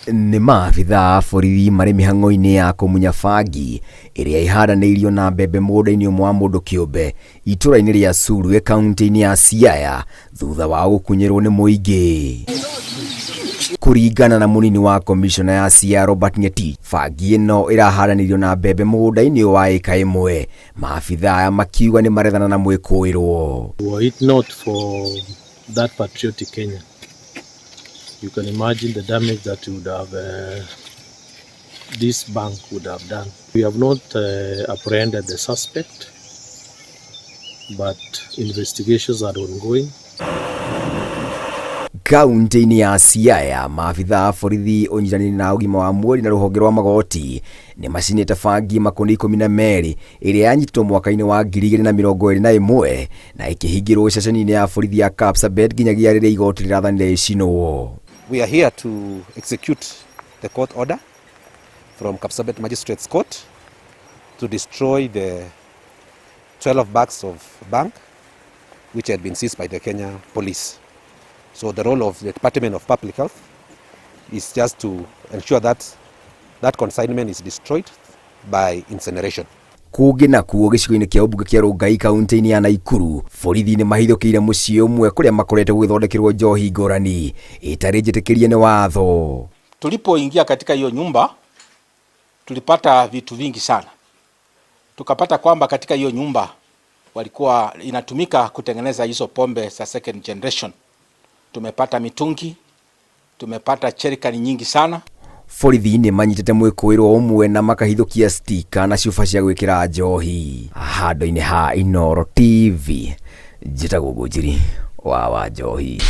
Nĩ maabithaa a borithi marĩ mĩhang'o-inĩ ya kũmunya bangi ĩrĩa ĩhandanĩirio na mbembe mũgũnda-inĩ ũmwe wa mũndũ kĩũmbe itũra-inĩ rĩa Sulwe kaunti-inĩ ya Siaya thutha wa gũkunyĩrwo nĩ mũingĩ. Kũringana na mũnini wa komishona ya Siaya Robert Ngetich, bangi ĩno ĩrahandanĩirio na mbembe mũgũnda-inĩ wa ĩka ĩmwe. Maabithaa aya makiuga nĩ marethana na mwĩkũĩrwo. Were it not for that patriotic Kenya, you can imagine the damage that would have this bank would have done. We have not apprehended the suspect, but investigations are ongoing. Kaunti-inĩ ya Siaya, maabithaa a borithi ũnyitanĩri na ũgima wa mwĩrĩ na rũhonge rwa magoti nĩ macinĩte bangi makũnia 12 ĩrĩa yanyitĩtwo mwaka-inĩ wa 2021 na ĩkĩhingĩrwo ceceni-inĩ ya borithi ya Kapsabet nginyagia rĩrĩa igoti rĩrathanire ĩcinwo. We are here to execute the court order from Kapsabet Magistrates Court to destroy the 12 bags of bhang which had been seized by the Kenya police. So the role of the Department of Public Health is just to ensure that that consignment is destroyed by incineration. Kũngĩ nakuo gĩcigo-inĩ kĩa ũmbunge kĩa Rongai kaunti-inĩ ya Naikuru, borithi nĩ mahithũkĩire mũciĩ ũmwe kũrĩa makoretwo gũgĩthondekerwo njohi ngũrani ĩtarĩ njĩtĩkĩrie nĩ watho. Tulipoingia katika hiyo nyumba tulipata vitu vingi sana. Tukapata kwamba katika hiyo nyumba walikuwa inatumika kutengeneza hizo pombe za second generation. Tumepata mitungi, tumepata jerikani nyingi sana. Borithi nĩ manyitĩte mwĩkũĩrwo ũmwe na makahithũkia stika na cuba cia gwĩkĩra njohi. Handũ-inĩ ha Inooro TV, njĩtagwo Ngũnjiri wa Wanjohi.